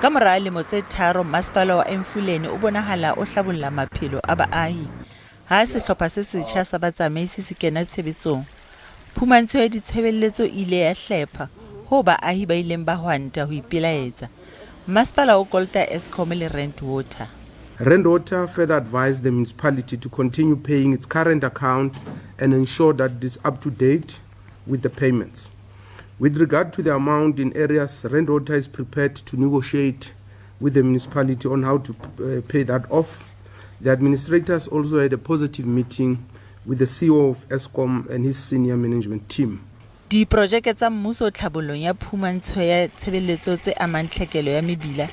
Ka mora lemo tse tharo Masepala wa Emfuleni o bonahala o hlabolla maphelo a baahi ha sehlopha se setjha sa batsamaisi se kena tshebetsong. Phumantsho ya ditshebeletso e ile ya hlepha hoo baahi ba ileng ba hwanta ho ipelaetsa. Masepala o kolota Eskom le Rand Water. Rand Water further advised the municipality to continue paying its current account and ensure that it is up to date with the payments. With regard to the amount in arrears, Rand Water is prepared to negotiate with the municipality on how to pay that off. The administrators also had a positive meeting with the CEO of Eskom and his senior management team. Diprojeke tsa mmuso tlhabollong ya phumantsho ya tshebeletso tse amang tlhekelo ya mebila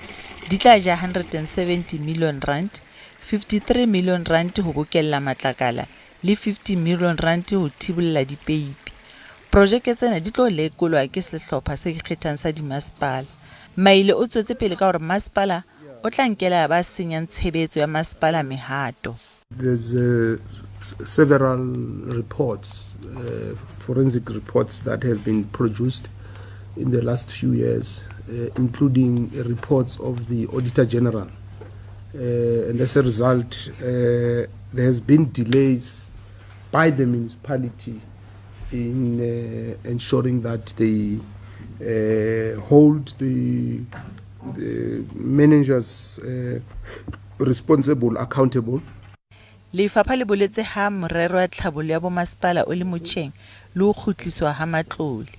di tla ja R170 million, R53 million ho bokella matlakala le R50 million ho thibolla dipeipi. Projeke tsena di tlo lekolwa ke sehlopha se ikgethang sa dimasepala. Maile o tswetse pele ka hore masepala o tla nkela ba senyang tshebetso ya masepala mehato. There's several reports, forensic reports that have been produced in the last few years, including reports of the Auditor General. And as a result, there has been delays by the municipality in ensuring that they hold the managers responsible, accountable. Lefapha le boletse ha morero wa tlhabollo ya bomasepala o le motjheng le ho kgutliswa ha matlole.